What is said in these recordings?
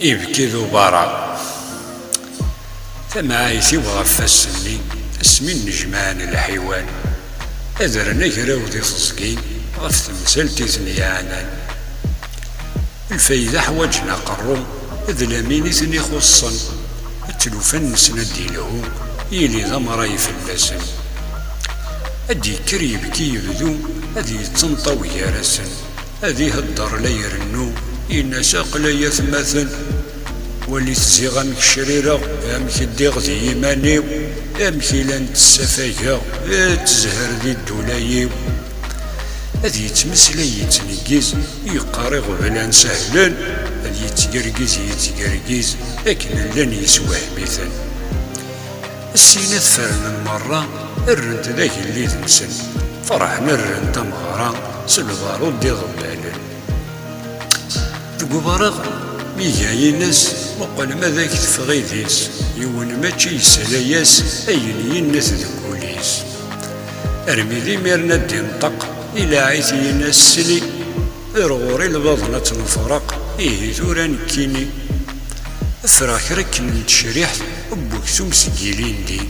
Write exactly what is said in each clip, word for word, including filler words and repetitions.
Ibki d ubaraɣ. Tamɛayt-iw ɣef wass-nni, asmi nnejmaɛen lḥiwan, ad rren agraw di teẓgi ɣef temsalt i ten-yeɛnan. Lfayda ḥwaǧen aqerru, d lamin i ten-ixuṣṣen, d tlufa-nsen ad d-ilhu, yili d amray fell-asen. Ad d-yekker yibki yebdu, ad yettenṭaw gar-asen. Ad ihedder la irennu, yenna-as: "Aql-ay atmaten, walit ziɣ amek crireɣ, amek ddiɣ di yiman-iw, amek i la ttsafageɣ, eh, ttezher di ddula-iw." Ad yettmeslay yettneggiz, yeqqar iɣeblan sehlen, ad yettgergiz yettgergiz, akken llan yeswehm-iten. Syin ad fernen merra, rren-t d agellid-nsen, ferḥen rren tameɣra s lbarud d iḍebbalen. Deg ubareɣ, mi iga yines, muqel ma d ak teffeɣ idis, yiwen mačči yesla-yas ayen yennet deg wul-is. Armi d imiren ad d-inṭeq, ilaɛ-it yines: "Sli, ar ɣur-i lbaḍna ad tt-nefreq, ihi tura nekkini." Ffreɣ kra akken n tecriḥt n weksum seg ilindi,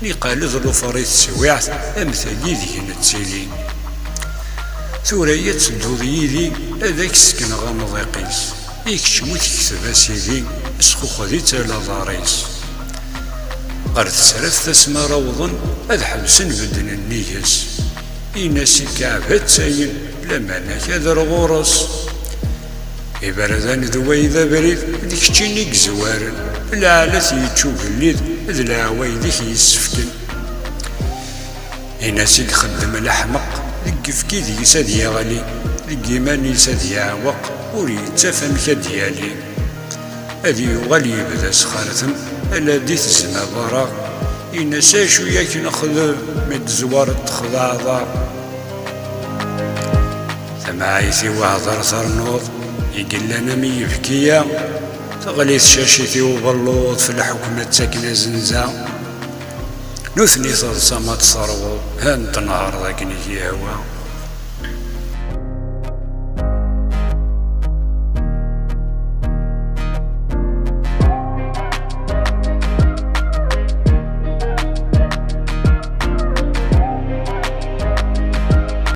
niqal d lufer i teswiɛt am tagi deg nettili. Tura ad tedduḍ yid-i, ad ak-sekneɣ amḍiq-is, i kečč mu tekteb a sidi, sxuxed-itt ala aḍar-is. Ɣer tesraft asmi ara awḍen, ad ḥebsen bedden nnig-s. Ini-as i Kaɛb attayen, laman-ak ad ar ɣur-s. Iberdan d way d abrid, d keččini i yezwaren, lɛala-t yečč ugellid, d leɛwayed-ik yessefken. Ini-as i ixeddem leḥmeq, deg yefki deg-s ad yeɣli, deg yiman-is ad yeɛweq, ur yettaf amek ad d-yali. Ad yuɣal yebda asxertem, ala di tezma berra, ini-as: "Acu yak nexdem, mi d-tezwareḍ texdaɛeḍ-aɣ?" Tamɛayt-iw hder ternuḍ, i yellan am yibki-ya, teɣli tcacit i ubelluḍ, f lḥukm ad takken azenza. Nutni teḍsam ad tt-terwuḍ, ha n tenhar d akken i k-yehwa.